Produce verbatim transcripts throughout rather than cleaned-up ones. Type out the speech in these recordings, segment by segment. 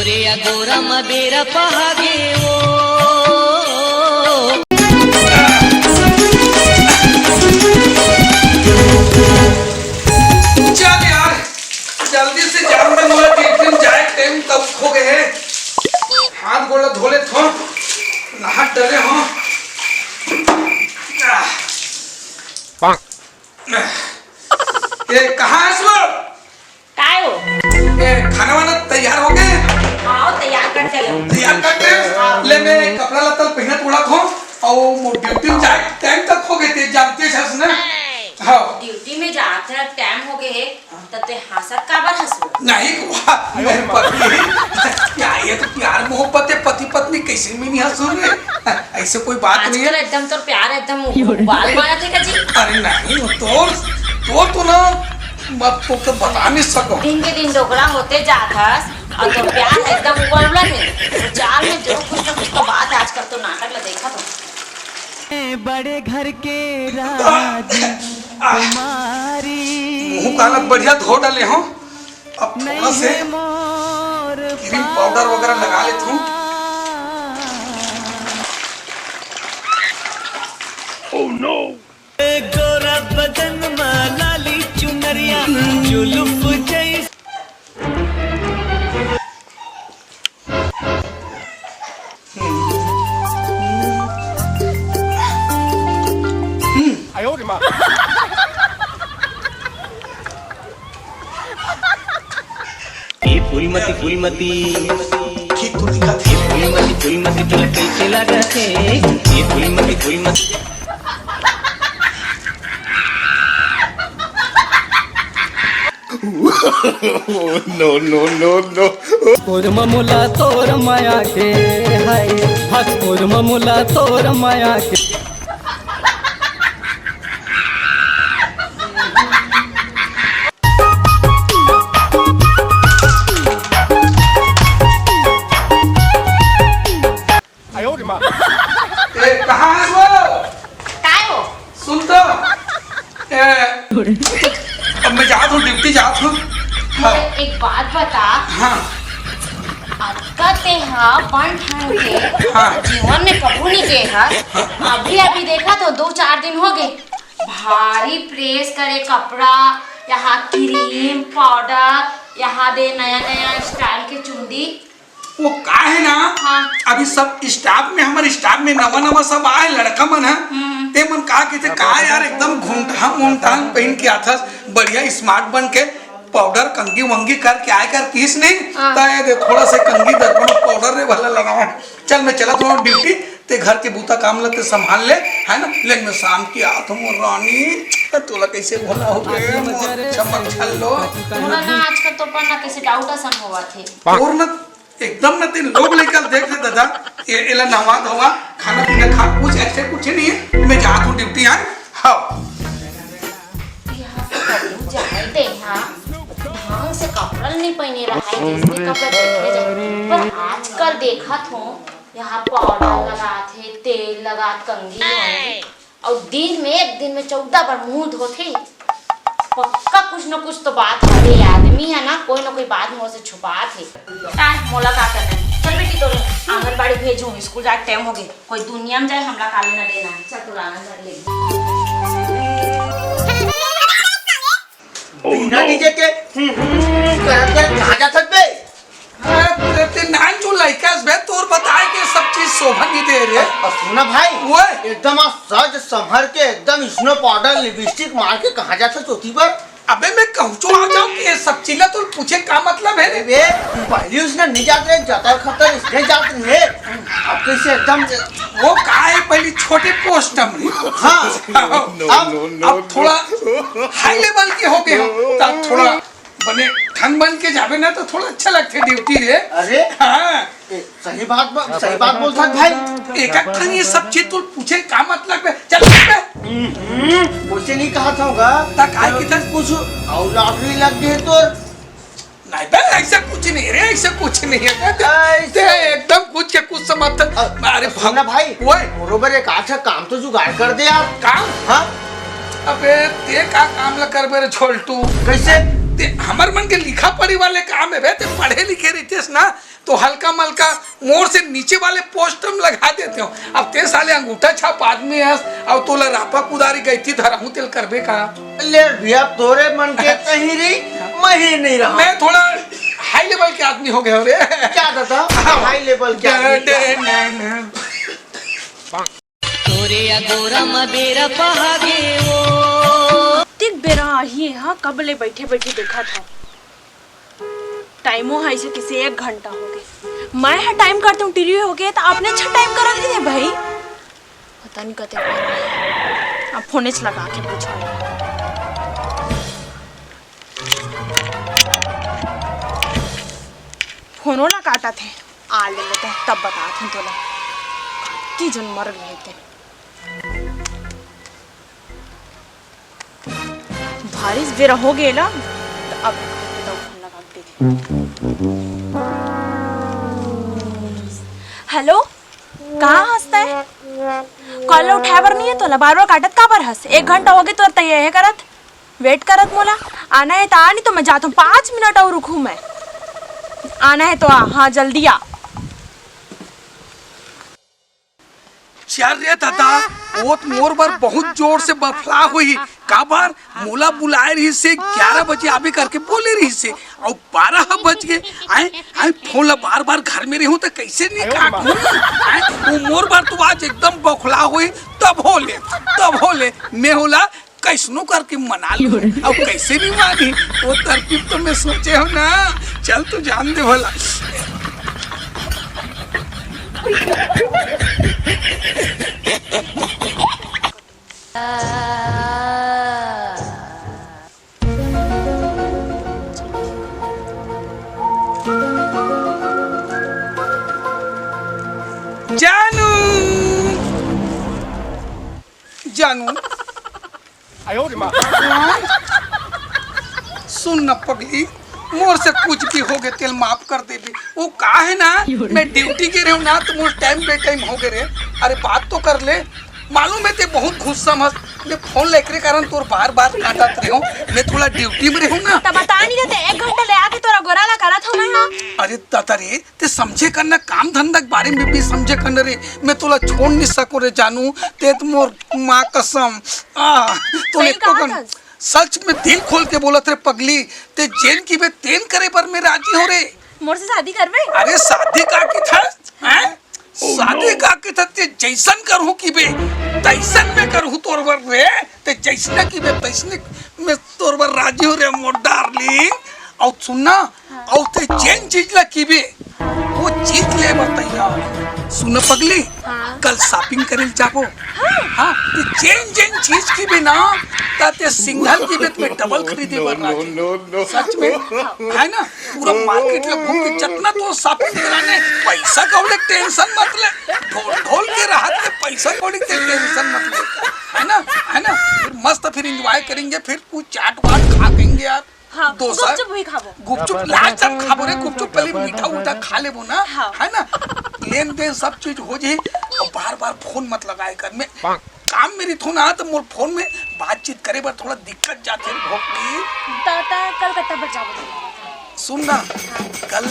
रे या गोरा म बेरा पहागे वो। चल यार, जल्दी से जान दे, मोला ड्यूटी में जाए टाइम तब हो गए है। हाथ गोड़ धो ले थो, नहा डरे हो। ए, कहाँ है वो? काय हो? ए, खाना वाना तैयार हो गए? आओ, तैयार कर चलो। तैयार कर दे। हाँ। ले, मैं कपड़ा लत्ता पहनत उड़त हूँ और मो-, ड्यूटी में जाए टाइम तक हो गए थे, जानते हस ना? हाँ। ड्यूटी में जात है, टाइम हो गए है, तो ते हंसत काबर हंसो? नहीं, वाह, नहीं पति। क्या ये तो प्यार मोहब्बत है, पति पत्नी कैसे में नहीं हंसू रे? ऐसे कोई बात नहीं आजकल है। एकदम तो प्यार एकदम उबाल मारत है का जी? अरे नहीं, वो तो, वो तो ना, मैं तो, तो बता नहीं सकूं। दिन के दिन डोकरा होते जात हस, और तो प्यार एकदम उबलत है। तो जाल में जरूर कुछ ना कुछ तो बात है, आजकल तो नाटक ला देखा तो। बड़े घर के राज कुमारी। मुंह काला बढ़िया धो डाले हो। अब थोड़ा से क्रीम पाउडर वगैरह लगा लेता हूँ। Oh no! गोरा बदन मा लाली चुनरिया, जुलुफ जैस- ए फूलमती, फूलमती। ठीक तो दिखत हे। ए फूलमती, फूलमती, तोला कैसे लागत हे? ए Phoolmati, Phoolmati. No, no, no, no। तोर ममुला तोर माया के है, हस तोर ममुला तोर माया के। ए, कहाँ है वो? काय हो? सुन तो। ए, अब मैं जात हूँ, ड्यूटी जात हूँ। हाँ। एक बात बता। हाँ। अतका तेहा बन ठन के हाँ। जीवन में कभू नहीं के हा। अभी अभी देखा तो दो चार दिन हो गए, भारी प्रेस करे कपड़ा, यहाँ क्रीम पाउडर, यहाँ दे नया नया स्टाइल के चुंदी। वो का है ना, हाँ। अभी सब स्टाफ में, हमारे स्टाफ में नवा नवा सब आए लड़का मन है। हम्म। ते मन का कहते, का यार, एकदम घूमटान घूमटान पहन के आथस, बढ़िया स्मार्ट बन के, पाउडर कंघी वंघी करके आए कर किस नहीं। हाँ। ता ये दे, थोड़ा से कंघी दर्पण पाउडर रे वाला लगाओ। चल, मैं चला थोड़ा ड्यूटी, ते घर के बूता काम लते संभाल ले, है ना? ले, मैं शाम की आत हूँ रानी, तोला कैसे भला हो गए, मोर चमक छल्लो। मोला ना आजकल तो पर ना कैसे डाउट असन होवा थे। और ना एकदम न तीन लोग लेकर देख ले दादा, ये एला नहवा धोवा, खाना पीना खा, कुछ ऐसे कुछ नहीं है। मैं जात हूँ ड्यूटी, हाँ। हाँ। यहाँ पे कबू जाए दे, हाँ। ढंग से कपड़ा नहीं पहने रहा है, जिसके कपड़ा देखे जाए। पर आजकल देखत हो, यहाँ पाउडर लगात हे, तेल लगात, कंघी वंघी। अउ दिन में, एक दिन में चौदह बार मुंह धोथे। पक्का कुछ न कुछ तो बात हवे, आदमी है ना, कोई ना कोई बात मुंह से छुपात हे। काय, मोला का करना है? चल बेटी, तोरे आंगनबाड़ी भेजूं, स्कूल जाए टाइम हो गए। कोई दुनिया में जाए, हमला का लेना देना है। चल, तोला आंगनबाड़ी ले। बिना डीजे के हम्म, हम्म, करत करत कहाँ जाथस बे? अरे, ते नान जो लइका हस बे, तोर बताए के सब चीज शोभा नहीं दे रे। अब सुना भाई, ओए। एकदम आज सज संभर के, एकदम स्नो पाउडर, लिपस्टिक मार के कहाँ जाथस ओती बर? अबे, मैं कहूँ चो आ जाऊँ कि ये सब चीज ला तो पूछे का मतलब है रे? अरे बे, पहली उसने नहीं जात रहे, जतर खतर इसने जात रहे। अब कैसे एकदम वो का है, पहली छोटे पोस्ट में। हाँ। अब, अब थोड़ा हाई लेवल के हो गए हो, तब थोड़ा बने ठंग बन के जाबे ना तो थोड़ा अच्छा लगथे ड्यूटी रे। अरे। हाँ। ए, सही बात ब-, सही बात बोलथस भाई। एक एक ठन ये सब चीज तो पूछे का मतलब है? चल बे। हम्म, बोलते नहीं कहा था होगा। ता काय किधर कुछ और लॉटरी लग गई तो। नहीं बे, ऐसा कुछ नहीं रे, ऐसा कुछ नहीं है। ऐसा ते एकदम कुछ के कुछ समझ। अ, अरे सुन ना भाई, ओए। बरोबर एक आधा काम तो जुगाड़ कर दे यार। काम? हाँ। अबे, ते का काम ला करबे रे छोलटू? कैसे? ते हमर मन के लिखा पढ़ी वाले काम हे बे, ते पढ़े लिखे रहितेस ना, तो हल्का मलका मोर से नीचे वाले पोस्ट म लगा देते हो। अब ते साले अंगूठा छाप आदमी हस, अउ तोला रापा कुदारी गैती धरहूं तेल करबे का? ले भैया, तोरे मन के कहीं रही, मैं ही नहीं रहा। मैं थोड़ा हाई लेवल के आदमी हो गए हो रे। क्या दादा? हाँ। हाई लेवल के आदमी डे, क्या? Day, day, day. तोरे अगोरा म बेरा पहागे वो। तिक बेरा आही, हाँ, कब ले बैठे बैठे देखत हव। टाइमो ह ऐसे किसे एक घंटा हो गए। मैं ह टाइम करते हूँ, टीवी हो गए, तो आपने अच्छा टाइम करा दे भाई। पता नहीं कते बेरा आही। अब फोने च लगा के पूछो। फोनो ला काटत हे, आ ले लेते हैं, तब बतात हूँ तोला। की जन मर गए थे। भारी बेरा हो गए ला, तो अब तो फोन लगा के देखे। हेलो, कहाँ हंसता है? कॉल उठाए बर नहीं है तोला, बार बार काटत का बर हस? एक घंटा हो गए तोर तैयार है करत। वेट करत मोला। आना है तो आ, नहीं तो मैं जाता हूँ, पाँच मिनट और रुकूँ मैं। आना है तो आ, हाँ, जल्दी आ। चल रे दादा, वो तो मोर बर बहुत जोर से बफला हुई। काबर? मोला बुलाए रहिस हे ग्यारह बजे आबे करके बोले रहिस हे, अउ बारह बज गए। आए, आए, फोन ला बार बार घर में रहूं तो कैसे नहीं काटूं? आए, वो मोर बर तो आज एकदम बौखला हुई, तब हो ले, तब हो ले, मैं होला कैसनो करके मना लूं। अब कैसे नहीं मानी, वो तरकीब तो मैं सोचे हो ना। चल तू जान दे भला। जानू, जानू। सुन न पगली, मोर से कुछ भी हो गए, तेल माफ कर देबे। वो का है ना, मैं ड्यूटी के रहूं ना, तो मोर टाइम पे टाइम हो गए रे। अरे बात तो कर ले। मालूम है ते बहुत गुस्सा मत, मैं फोन लेकरे कारण तोर बार बार काटत रहूं। मैं थोड़ा ड्यूटी में रहूं ना। तब बता नहीं देते, एक घंटा ले आके तोरा गोरा ला करत हो मैं, हाँ। अरे दादा रे, ते समझे कर ना, काम धंधा के बारे में भी समझे कर ना रे। मैं तोला छोड़ नहीं सको रे जानू, ते तो मोर माँ कसम। आ, तो सही एक तो कहा कन, था। सच में दिल खोल के बोलत रे पगली, ते जेन की बे तेन करे पर मैं राजी हो रे। मोर से शादी करबे? अरे शादी का की था? हैं? शादी का की था? ते जैसन करहूँ की बे, तैसन में करहूँ तोर बर रे। ते जैसने की बे, तैसने में तोर बर राजी हो रे मोर डार्लिंग। अउ सुन ना, हाँ। अउ ते जेन चीज ला कीबे, वो चीज ले बर तैयार। सुन पगली, हाँ। कल शॉपिंग करे ल जाबो। हाँ। हाँ, ते जेन जेन चीज कीबे ना, ता ते सिंगल कीबे, ते मैं डबल खरीदे बर राजी। No, no, no। सच में, है ना? पूरा मार्केट ला घूम के जतना तो शॉपिंग कराने, पैसा कौड़ी टेंशन मत ले, ढोल ढोल के राहत ले, पैसा कौड़ी के टेंशन मत ले, है ना? है ना? फिर मस्त फिर एंजॉय करेंगे, फिर कुछ चाट वाट खा लेंगे यार। हाँ, दोस्त, गुपचुप भी खाबो। गुपचुप लास्ट टाइम खाबो रे, गुपचुप पहले मीठा उठा खा लेबो ना, हाँ। है ना? लेन देन सब चीज हो जाए, और बार बार फोन मत लगाए कर। मैं काम में रहिथों ना, तो मोर फोन में बातचीत करे बर थोड़ा दिक्कत जाथे रे भोकनी। त, त कलकत्ता बर जाबो। सुन ना, हाँ। कल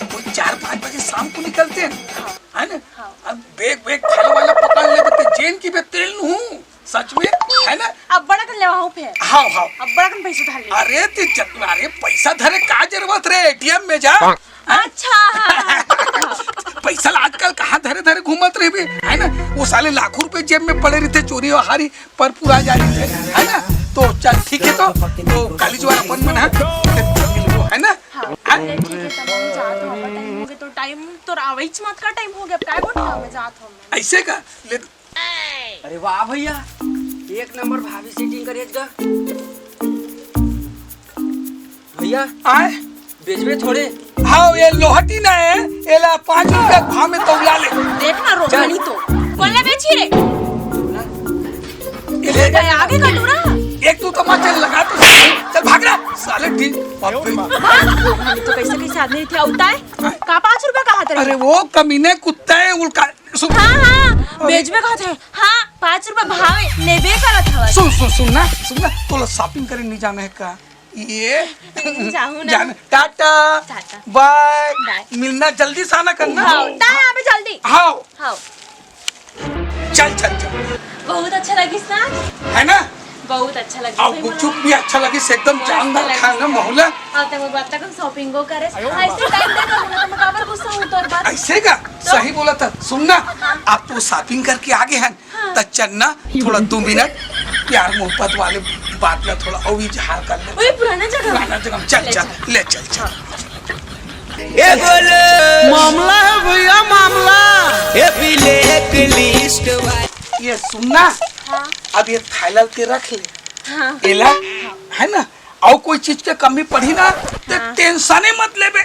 कोई चार पाँच बजे शाम को निकलते हैं, हाँ। है ना? हाँ। अब बैग वैग खाने वाला पकड़ ले, तो जेन की बे तेल नू हूँ। सच में, है ना? अब बड़ा कन लेवा हो फेर। हाँ, हाँ। अब बड़ा कन पैसा उधार ले। अरे, ते जत-, अरे, पैसा धरे का जरूरत रे, एटीएम में जा। अच्छा, हाँ, हाँ, हाँ। पैसा ला आजकल कहाँ धरे धरे घूमत रहिबे, है ना? वो साले लाखों रुपए जेब में पड़े रहिथे, चोरी हारी पर पूरा जा रहिथे, है ना? तो चल, ठीक है, तो, तो काली जुआर अपन मन, हाँ? है ना? हाँ, हाँ? ठीक है, ठीक है, तब हम जात हन, टाइम हो गए, तो टाइम तो आवइच मत का टाइम हो गया, अब काय बोल रहा मैं जात हूँ मैं। ऐसे का? ले, अरे वाह भैया, एक नंबर भाभी सेटिंग करे गा। भैया, आए? बेचबे थोड़े? हाँ, ये लोहटी ना है, एला पाँच रुपया भाव में तौला ले। देख ना रोहनी तो, कोल्ला बेची रे। ये ले। गया आगे का टूरा। एक तो तमाचा लगा तो, चल भाग रहा, साले ढील। बाप रे। रोहनी तो कैसे कैसे आदमी थे होता है? का पाँच रुपया कहा था? अरे वो कमीने कुत्ता है, उल्का सुन। हाँ, हाँ, अरे। बेचबे कहत हे। हाँ, पाँच रुपया भाव हे, लेबे करत हवस। सुन, सुन, सुन ना, सुन ना, तोला शॉपिंग करे नहीं जाना है का? ये जाहूँ ना। जान, टाटा। टाटा। बाय। बाय। मिलना, जल्दी से आना करना। हाँ, ता यहाँ पे जल्दी। हाँ। हाँ। चल, चल, चल। बहुत अच्छा लगिस ना? है ना? बहुत अच्छा लगिस। अब गुपचुप भी अच्छा लगिस, एकदम मस्त जानदार लगिस। खाना, माहौल है। अब तक बात तक हम shopping को करे। हाँ, इसलिए time दे दो, मैं तो काबर गुस्सा हूँ तोर बात। ऐसे का? तो? सही बोला था। सुन ना, हाँ। अब तो shopping करके आ गए हैं, हाँ। त चल ना, थोड़ा दो मिनट प्यार मोहब्बत वाले बात ला थोड़ा अउ इजहार कर ले। वही पुराना जगह। पुराना जगह, चल, ले चल, चल। ले चल, चल। हाँ। ए बोले। मामला है भैया, मामला। ए black list वाली। ये सुन ना, हाँ। अब ये thailand के रख ले। हाँ। एला, है ना, अउ कोई चीज के कमी पड़ी ना, तो हाँ। Tension मत लेबे।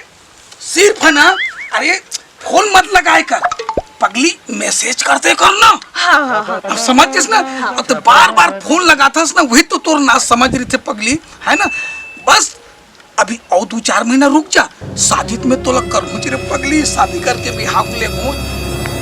सिर्फ है ना, अरे, phone मत लगाए कर, पगली, message करते कर ना। हाँ, हाँ, हाँ। अब समझ जिस ना, हाँ। अब तो बार बार phone लगाथस ना, वही तो तोर ना समझ रही थे पगली, है ना। बस अभी अउ दो चार महीना रुक जा, शादी में तोला करहूँ रे पगली, शादी करके बिहाव ले हूँ।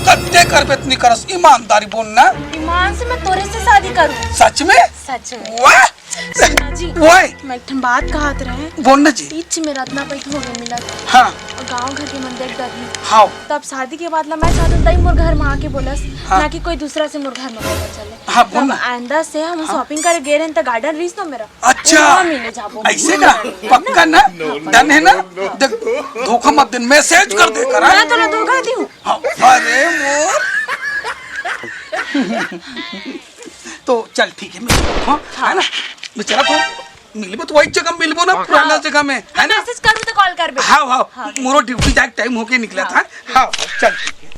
कत्ते करबे इतनी करस, ईमानदारी बोल ना। ईमान से मैं तोरे से शादी करूँ। सच में? सच में। वाह! सुना जी, ओए! मैं एक ठन बात कहत रहे। बोल ना जी। तीच में रत्ना पैठ हो गए मिलत। हाँ। और गाँव घर के मन देख डरही। हाँ। तब शादी के बाद ला मैं चाहत हूँ, तई मोर घर में आके बोलस, हाँ। ना कि कोई दूसरा से मोर घर में बोला चले। हाँ, बोल तब ना। आइंदा से हम हाँ। Shopping करे गए रहे त garden रहीस ना मेरा। अच्छा। वहाँ मिले जाबो। ऐसे का? पक्का ना? Done है ना? देख, धोखा मत दे, message कर दे कर, हाँ? मैं तोला धोखा दी हूँ। हाँ, अरे मोर। तो चल ठीक है, मैं चलत हूँ, हाँ, है ना? मैं चलत हूँ, मिलबो तो वही जगह मिलबो ना, पुराना हाँ। जगह में, है ना? Message करूँ तो call करबे। हाँ, हाँ, हाँ। मोरो duty जाए time होके निकलत हाँ। है। हाँ, चल ठीक है।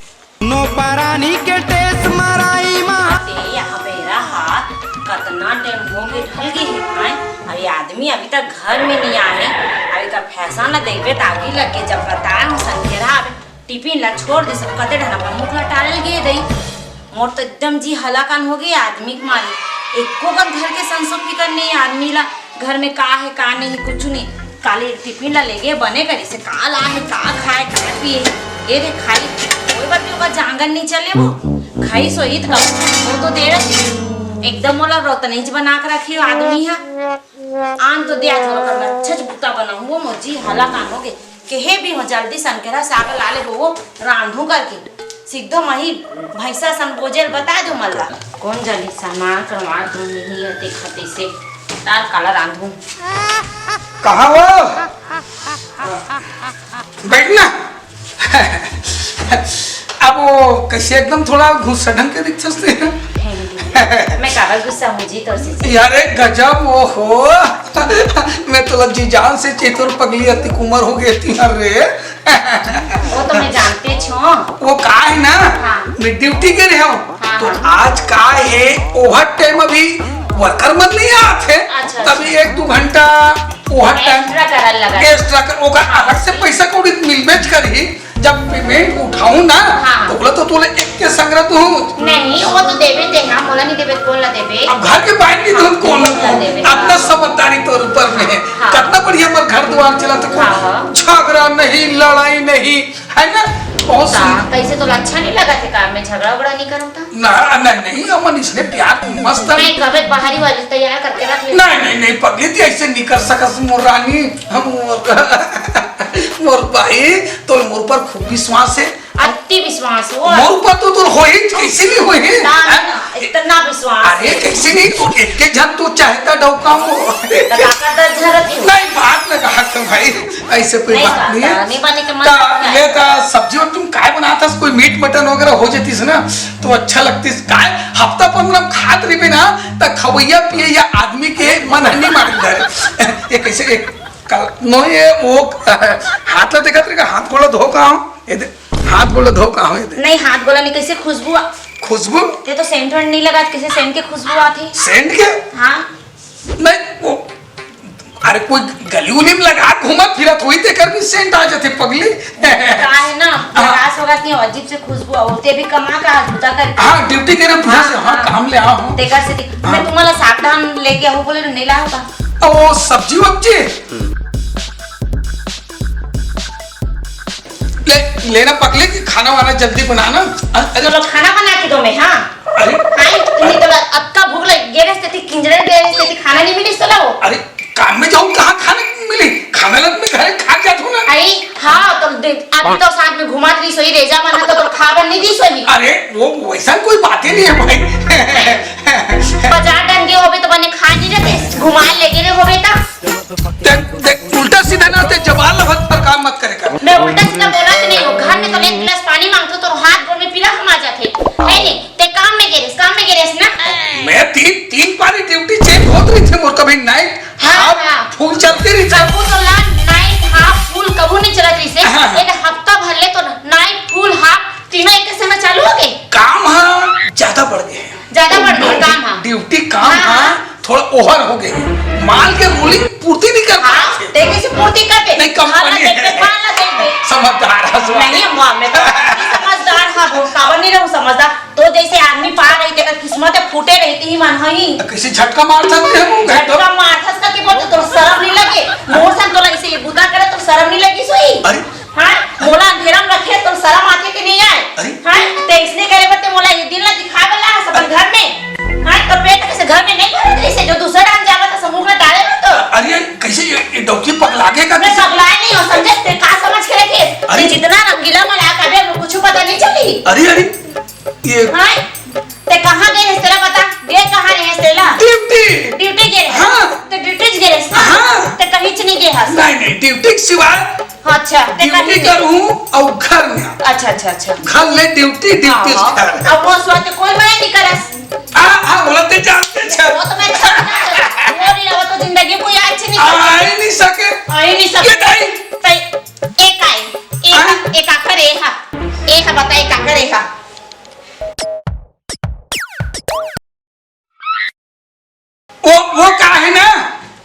नो परानी के टेस मराई मा। ते यहाँ बेरा हाथ कतना time हो गए ढल गए है, हैं? अभी आदमी अभी तक घर में नहीं आए, अभी का fashion ला देखबे त आगी लग के जब बताए हो संकेरा अभी टिफिन ला छोड़ दे, सब कते ढना पर मुख ला टाले गे दई। मोर तो एकदम जी हलाकान हो गई आदमी के मारे। एको कन घर के संसो फिकर नहीं आदमी ला, घर में का है का नहीं कुछ नहीं। काली टिफिन ला लेगे बने करी से का ला है, का खाए, का पिए। ये रे खाली कोई बात नहीं, ओकर जांगर नहीं चले वो। खाई सोई त का वो तो दे रही। एकदम मोला रोतनीच बना के रखी हो आदमी है। आन तो दे आज ओकर अच्छा बुता बना हुआ मोर जी हलाकान हो गए। केहे भी हो, जल्दी संकेरा साग ला ले वो रांधू करके। सीधो मही भैंसा सन बोझेल बता दो मल्ला। कौन जल्दी सामान करवा दो नहीं है, देखते से तार काला रांधू। कहाँ हो? बैठ ना। अब वो कैसे एकदम थोड़ा गुस्सा ढंग के दिखते हैं। मैं काबर गुस्सा हूँ जी तोर से? यार, एक गजब, ओहो। मैं तो लज्जी जान से चेतुर पगली अति कुमार हो गई थी, अरे। वो तो मैं जानते छो। वो का है ना, हाँ। मैं duty के रहे हूँ। हाँ, तो हाँ। आज का है, overtime अभी worker मन नहीं आते। अच्छा, तभी अच्छा। एक दो घंटा overtime extra करल लगा। Extra कर, ओकर अलग से पैसा कौड़ी मिलबेच करही। जब payment उठाऊं ना, हाँ। तो बोला तो तोला एक के संग रह दूं। नहीं, वो तो देबे ते, हाँ, मोला नहीं देबे, कौन ला देबे? अब घर के बाहर नहीं तो हाँ, कौन ला कौन ला देबे? देबे? अपना हाँ। समझदारी तोर ऊपर में है। हाँ। कितना बढ़िया हमर घर द्वार चला था, कोई हाँ, हाँ। झगड़ा नहीं, लड़ाई नहीं, है ना? बहुत हाँ, सुंदर। कैसे तोला अच्छा नहीं लगा थे काम में, झगड़ा उगड़ा नहीं करूँ तो? ना, नहीं, नहीं, अमन इसने प्यार मस्त है। नहीं, कबे बाहरी वाली तैयार करके रख ले। नहीं, नहीं, नहीं, पगली, तू ऐसे नहीं कर सकस, मोर रानी, हम मोर, मोर भाई, तो मोर पर खूब विश्वास है। अति विश्वास हो। मोर ऊपर तो तोर होही, कैसे नहीं होही? ना, हैं? ना, इतना विश्वास। अरे, कैसे नहीं? तू एक के झन तू चाहता डौका मो। तो का करता झरत तू? नहीं, बात ना कहा कर भाई, ऐसे कोई नहीं बात बात नहीं है। नहीं बने के मन ता, करता है। ले ता सब्जी और तुम काय बनाता, कोई मीट मटन वगैरह हो जाती है ना, तो अच्छा लगती है। काय हफ्ता पंद्रह खात रही ना, त खवैया पिए या आदमी के मन नहीं मार धरे। ये कैसे एक कल, नो, ये वो, हाथ ला देखत रहे, हाथ गोला धो का हो? ये दे, हाथ गोला धो का हो? ये दे। नहीं, हाथ गोला नहीं, कैसे खुशबू आ-, खुशबू? ते तो सेंट वेंट नहीं लगा, कैसे सेंट के खुशबू आती? सेंट के? हाँ। नहीं, वो, अरे, कोई गली उली में लगा घूमत फिरत हुई, तेकर भी सेंट आ जाते पगली। का है ना, हाँ। गैस वगैस नहीं, अजीब से खुशबू आती, भी कमा का हाथ बुता कर। हाँ, ड्यूटी करे बुढ़ा हाँ, से, हाँ, हाँ। काम ले, हाँ, हाँ। तेकर से दिख-, हाँ। मैं तुम्हाला साग धान लेके आऊँ बोले, नहीं लाया था। ओ, सब्जी वब्जी? ले, लेना पकले कि खाना वाना जल्दी बनाना। अ-, अरे। चलो, खाना बना के दो मैं, हाँ। अरे। हाँ, नहीं तो अतका भूख लग गए रहते थी, किंजरे गए रहते थी, खाना नहीं मिली, चलो। अरे, काम में जाऊँ, कहाँ खाने मिली? खाना ला मैं घरे खा जात हूँ ना। अरे हाँ, तो दे-, अभी तो साथ में घुमात रहिस होही, रेजा मन ह तो तोर खाए बर नहीं दिस होही। अरे वो वैसा कोई बातें नहीं है भाई। बाजार डहन गे होबे तो बने खाए नहीं रहते, घुमाए लेगे रहे होबे ता। देख, देख, उल्टा सीधा ना ते जबान ला भर पर काम मत करे कर। मैं उल्टा सीधा बोलत नहीं हूँ, घर में तो एक गिलास पानी मांगथों तो हाथ गोड़ में पीला हमा जाथे, है नहीं? ते काम में गे रहेस, काम में गे रहेस ना। मैं तीन, तीन पारी ड्यूटी चेंज होत रहिथे मोर, कभी नाइट हाँ, हाफ हाँ। फुल चलते रहिथे। कभू तो ला नाइट हाफ फुल कभू नहीं चलत रहिसे। हाँ, हाँ। ये हफ्ता भर ले तो नाइट फुल हाफ तीनों एक समय चालू हो गए। काम हाँ ज्यादा बढ़ गए हैं। ज्यादा बढ़ गए काम हाँ। ड्यूटी काम हाँ, हाँ। हाँ। थोड़ा ओवर हो गए। माल के रोलिंग पूर्ति नहीं कर हाँ, पाते। ते कैसे पूर्ति कर दे? नहीं, कंपनी हाँ, ना देख के है। माल ना देख दे। समझदार है, समझदार। नहीं, अम्मा, मैं तो समझदार हाँ, वो काबर नहीं रहूँ समझदार। तो जैसे आदमी पा रही, तेकर किस्मत फूटे रहती ही मन हई। तो कैसे झटका मार सकते हैं वो? झटका मार सकते कि बोलते, तो शर्म नहीं लगे? मोर सन तोला ऐसे ये बुता करे, तो शर्म नहीं लगी सोई? अरे, हाँ? मोला अंधेरा में रखे तो शर्म आथे कि नहीं आए? अरे। हाँ? ते इसने करे बर ते मोला ये दिन ला दिखावे ला है अपन घर में। हाँ? तो पेट कैसे घर में नहीं भरत रहिसे जो दूसरा डाल जावा तो समूह में डाले ना तो। अरे, कैसे ये, ये डौकी पगला के का मैं कैसे? पगलाए नहीं हो, समझे? ते का समझ के रखे? अरे। ते जितना रंगीला मन आ कबे कुछ पता नहीं चली। अरे, अरे, ये हाँ? ते कहाँ गए रहेस तेला बता? गए कहाँ रहेस तेला? ड्यूटी। ड्यूटी गए रहेस? हाँ। ते ड्यूटी गए रहेस ना? हाँ। ते कहीं च नहीं गए हस? नहीं, नहीं, ड्यूटी के सिवाय अच्छा, ते ड्यूटी कहीं नहीं। करूँ और घर में। अच्छा, अच्छा, अच्छा। घर ले ड्यूटी, ड्यूटी हाँ, घर। अब वो स्वाद कोई मया नहीं करस। हाँ, हाँ, बोला ते जानते छे। वो तो मैं जानते छे। वो नहीं, वो तो जिंदगी को याद से नहीं आ ही नहीं सके। आ ही नहीं सके। ये नहीं। ते एक आए, एक, हाँ? एक आखर ए हा। ए हा, बता, एक आखर ए हा। वो, वो का है ना,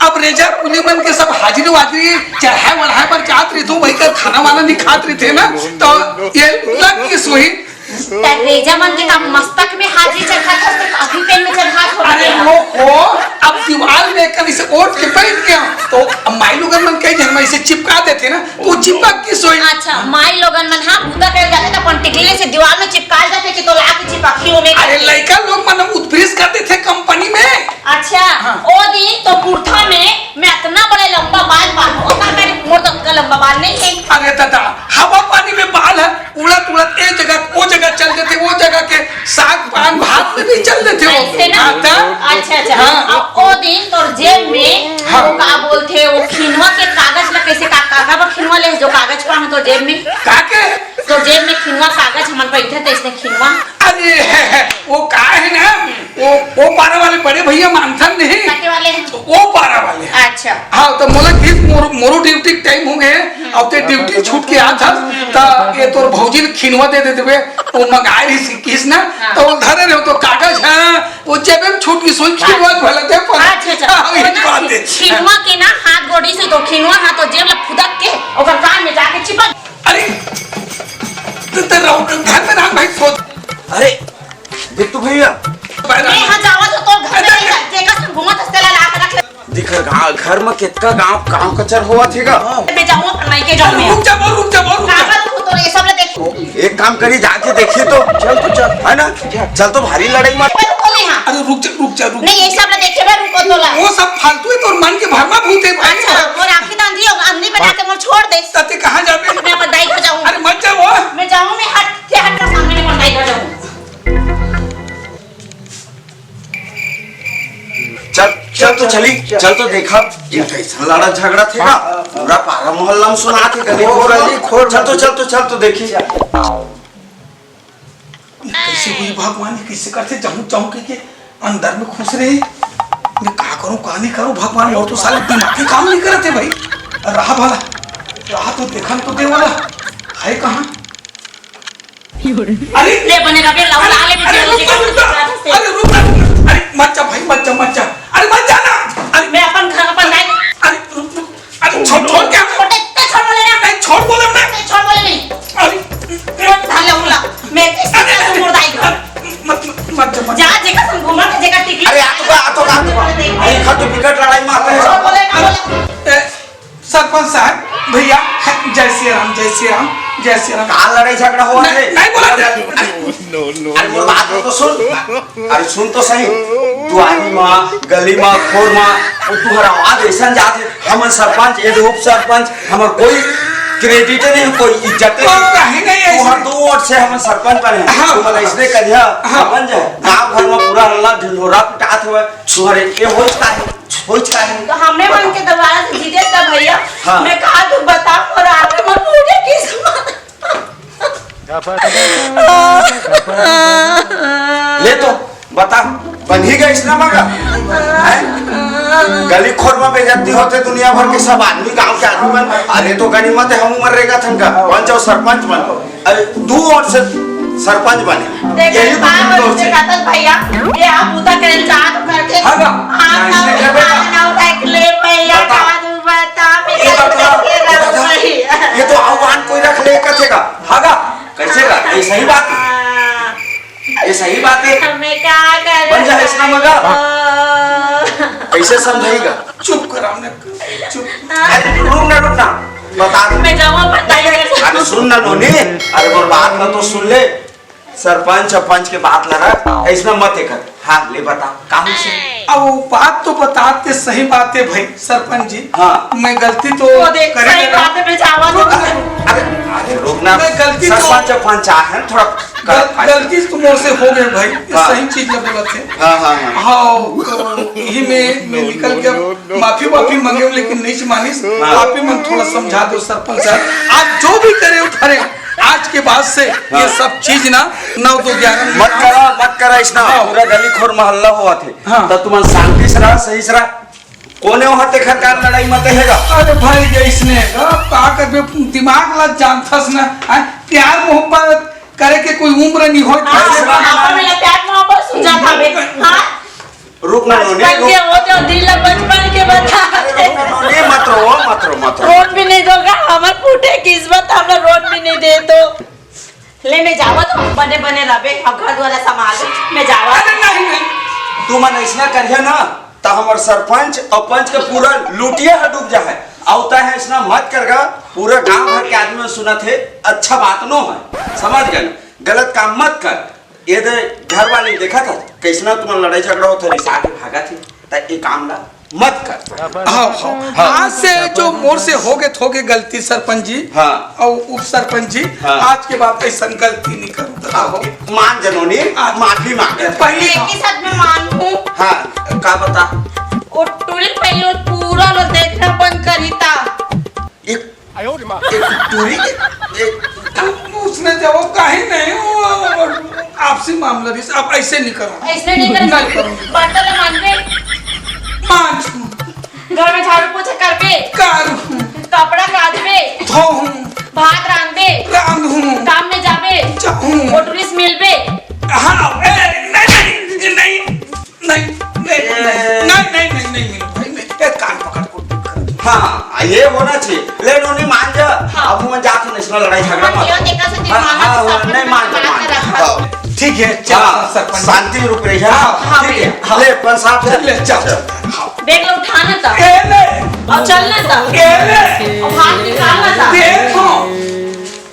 अब रेजा पुनी मन के सब हाजिरी वाजिरी चढ़ाए वढ़ाए पर जात रहिथे, वही कर खाना वाना नहीं खात रहिथे ना, तो ये लग की सोई। त रेजा मन के का मस्तक में हाजिरी चढ़ात हस, त अभी पेन में चढ़ात हो अरे गया। वो, वो, अब दीवार में कभी से ओट के बैठ गया, तो अब माई लोगन मन कई जन में इसे चिपका देथे ना, तो चिपक की सोई। अच्छा, माई लोगन मन, हाँ, बूता करे जाथे, त अपन टिकली से दीवार में चिपका जाथे कि तो ला के चिपकी ओमे अरे, करके। लइका लोग मन उत्प्रेस कर देथे कंपनी में। अच्छा, हाँ। ओ दिन तो पुरथा में मैं अतना बड़ा लंबा बाल बांधो, ओकर मेरे मोर तो अतना लंबा बाल नहीं है। अरे दादा, हवा पानी में बाल है, उड़त उड़त ए जगह ओ जगह चल देथे, वो जगह के साग पान भात में भी चल देथे वो। ऐसे ना? हाँ, त? अच्छा, अच्छा। हाँ। अब ओ दिन तोर जेब में हाँ। वो का बोलथे, वो खिनवा के कागज ला कैसे का, का, का बा खिनवा ले जो कागज पान तो जेब में? का के? तो जेब में खिनवा कागज हमन बैठे थे इसने खिनवा। अरे, वो का है ना, वो, वो पारा वाले बड़े भैया मानथन नहीं। काटे वाले हैं? वो पारा वाले। अच्छा। हाँ, तो मोला किस मोर-, मोरो ड्यूटी के टाइम हो गए, अब ते ड्यूटी छूट के आत हस, त ये तोर भौजी ल खिनवा दे देते हुए, वो मंगाए रही सी किस ना, हाँ। तो वो धरे रहे तो कागज, हाँ, वो जेबे में छूट की सोई खिनवा भले दे पर। अच्छा, अच्छा। हाँ, ये वो ना बात है। खिनवा के ना हाथ गोड़ी से तो खिनवा हाथ तो जेब ला फुदक के, ओकर कान में जाके चिपक। अरे, तो, तो रहो, घर में ना भाई सोच। अरे, बिट्टू भैया। मैं यहाँ जावा तो तोर घर में अरे, नहीं, जेकर से घूमत हस तेला ला के रख ले। दिख गाँव, घर में कितका गाँव, गाँव कचर होवत हे गा। मैं जाऊँ अपन मायके जाऊँ अरे, मैं। रुक जा, रुक जा, रुक जा। काबर तू तो ये सब ले देख। एक काम करी, जाके देखी तो। चल तो चल। है ना? चल तो भारी लड़ाई मत। मैं रुको नहीं हाँ। अरे, रुक जा, रुक जा, रुक। नहीं, ये सब ले देखे मैं रुको तो ला। वो सब फालतू है, तोर मन के भरमा भूत है भाई। अच्छा, और आँखी तो अंधी होगा, अंधी बना के मोर छोड़ दे। त ते कहाँ जाबे? मैं अपन दाई घर जाऊँ। अरे, मत जा वो। मैं जाऊँ, मैं हट, के हट का सामने अपन दाई घर जाऊँ। चल, चल तो चली, चल तो देखा, ये तो ऐसा लड़ा झगड़ा थे ना, पूरा पारा मोहल्ला में सुना थे, गली वो खोर गली में। खोर चल तो, चल तो, चल तो देखी। कैसे हुई भगवान, ये कैसे करते? जाऊं, जाऊं के, के अंदर में खुश रहे। मैं का करूं, का नहीं करूं भगवान, और तो साले दिमाग के काम नहीं करते भाई। रहा भला, रहा तो देखन तो दे वाला है कहाँ? अरे ले बने रखे, लाओ, अरे, ला ले, अरे, बेटे, रुक, बेटे, रुक, रुक, बेटे, अरे, रुक, रुक, अरे, मत जा भाई, मत जा, मत जा, अरे, मत जाना, अरे, मैं अपन घर, अपन दाई, अरे, रुक, रुक, अरे, छोड़, छोड़ क्या? छोड़ दे, ते छोड़ बोले ना। नहीं, छोड़ बोले ना। नहीं, छोड़ बोले नहीं। अरे, मत धाले उला, मैं किस अरे, तरह से अरे, मुर्दा ही घर। अरे, मत, मत, मत जा, मत जा। जा, जेका संग घूमत है, जेका टिकली। अरे, आ तो का, आ तो का, आ तो का। अरे, खा तो बिकट लड़ाई मारते हैं। छोड़ बोले ना, बोले। ए, सरपंच साहब, भैया, जय श्री राम, जय श्री राम। जय सिया राम। का लड़ाई झगड़ा होवत हे? नहीं, नहीं बोला। अरे, अरे, मोर बात तो सुन। अरे सुन तो सही, दुआरी मा, गली मा, खोर मा, वो तुहर आवाज अइसन जात हे, हमन सरपंच, ये उप सरपंच, हमर कोई credit नहीं, कोई इज्जत नहीं। कोई कहीं नहीं है तुहर इसमें। दू वोट से हमन सरपंच बने हैं। हाँ। तुमन अइसने करिहा, हाँ। बन जाए। गाँव भर मा पूरा हल्ला ढिंढोरा पिटात हवय, तुहर ये होइच काहे, होइच काहे। तो हमरे मन के दोबारा से जीते त भैया, हाँ। मैं कहा तू बता, मोर आगे मोर पूरे किस्मत। ले तो बता, बनही गा अइसना मगा? हैं? गली खोर मा बेइज्जती होथे दुनिया भर के सब आदमी, गांव के आदमी मन। अरे तो गनी मत हम उमर रेगा थन का, बन जाओ सरपंच बन। अरे दू वोट से सरपंच बने। देख, यही दू बात वोट से। कतन भैया, ये आप उतर के जा तो करके। हाँ ना? हाँ, नहीं, ना, नहीं, ना, बेटा। ना, ना, उतर के ले भैया, बता। का तू बता, मैं ये कैसे बता, करके ये रहूं बता। भैया? ये तो आह्वान कोई रख ले कथेगा। हाँ गा? कैसे गा? ये सही बात है। हाँ। ये सही बात है। हमें क्या कर बन जा अइसना मगा। ओ। कैसे समझाएगा? चुप करा हमने, चुप। अरे रुक ना, रुक ना। बता दे। मैं जाऊँ, बता दे। अरे सुन ना नोनी, अरे मोर बात ना तो सुन ले। सरपंच, सरपंच के बात ला रख, अइसना मत कर। हाँ, ले बता, का होइस? अब वो बात तो बता दे, सही बात है भाई सरपंच जी। हाँ। मैं गलती तो वो देख, करे सही करे। बात है, मैं जावा तो। अरे, अरे, अरे, रुक ना। मैं गलती तो सरपंच, पंच आहे, थोड़ा गल-, गलती तो मोर से हो गए भाई, ये हाँ। सही चीज ला बोलत हे। हाँ, हाँ, हाँ। हाँ, तो यही में, मैं निकल के माफी, माफी मांगे हूँ, लेकिन नहीं मानिस। हाँ। आप ही मन थोड़ा समझा दो सरपंच साहब, आप जो भी करे हो, करे हो। आज के बाद से ये हाँ। सब चीज ना, नौ दो ग्यारह में मत करा, मत करा अइसना। हाँ। पूरा गली खोर मोहल्ला होवत हे। हाँ। त तुमन शांति से रहा, सही से रहा। कोने वहाँ तेखर कार लड़ाई मत हेगा। अरे भाई, ये इसने का, का करबे, दिमाग ला जानथस ना, हैं? प्यार मोहब्बत करे के कोई उम्र नहीं होय। हाँ, अइसना बुढ़ापा में प्यार मोहब्बत सूझत हवे। हाँ? रुक ना, नोनी, बचपन रुक। के हो तो दिल ला बचपन के बता। अरे रुक ना, नोनी, मत रो, मत रो, मत रो। रोन भी नहीं दोगा, हमर फूटे किस्मत, हमरा रोन भी नहीं दे तो। ले, मैं जावा तो बने बने रबे, अब घर द्वारा संभाल, मैं जावा। अरे नहीं, नहीं। तुमन अइसना करिया ना, त हमर सरपंच अउ पंच के पूरा लुटिया ह डूब जाहे। अउ तैं ह अइसना मत कर गा, पूरा गांव भर के आदमी मन सुनत हे, अच्छा बात नो हे, समझ गे? गलत काम मत कर। ये दे घर वाले देखत हे, कइसना तुमन लड़ाई झगड़ा होत हे, रिसा के भागत हे, त ये काम ला मत कर। हाँ, हाँ। हाँ। आज से जो मोर से होगे, होगे गलती सरपंच जी हाँ। अउ उप सरपंच जी, हाँ। आज के बाद अइसन गलती नहीं करूँ। हाँ। मान जनोनी, आज माफी मांगे। पहले एक ही साथ में मानूं। हाँ, का बता? वो टूरी पहले वो पूरा लो देखना बंद करी था। एक, एक टूरी के, एक उसने जवाब काहे नहीं, वो, वो, वो आपसी मामला भी, अब अइसे नहीं करो। अइसे नहीं कर नहीं करो। बर्तन मांजबे। मांज। घर में झाड़ू पोछा करबे। कर। कपड़ा कांचबे। धोहूं। भात रांधबे। रांधूं। काम में जाबे। जाऊं। वो टूरी से मिलबे। हाँ, ए, नहीं, नहीं, नहीं। नहीं, नहीं, ए। नहीं, नहीं, नहीं, नहीं, नहीं, नहीं, नहीं, नहीं, ए, कान पकड़ के उठ कर। हाँ, हाँ, ये होना चाहिए। ले नोनी मान जा। हाँ। अब मैं जात हूँ, इसमें लड़ाई झगड़ा हाँ, मत। ये देखा से हाँ, दिमाग हाँ, में हाँ, सब नहीं मान जा, बात मान जा। रखा। हाँ। ठीक है, चल, हाँ, सरपंच। शांति रूप रही है। हाँ, हाँ, ठीक है। हाँ। ले, पंच साहब, चल, ले, चल, चल। हाँ। बैग ला उठा ना ता। ए, ले। अउ चल ना ता। ए, ले। अउ हाथ निकाल ना ता। देखो।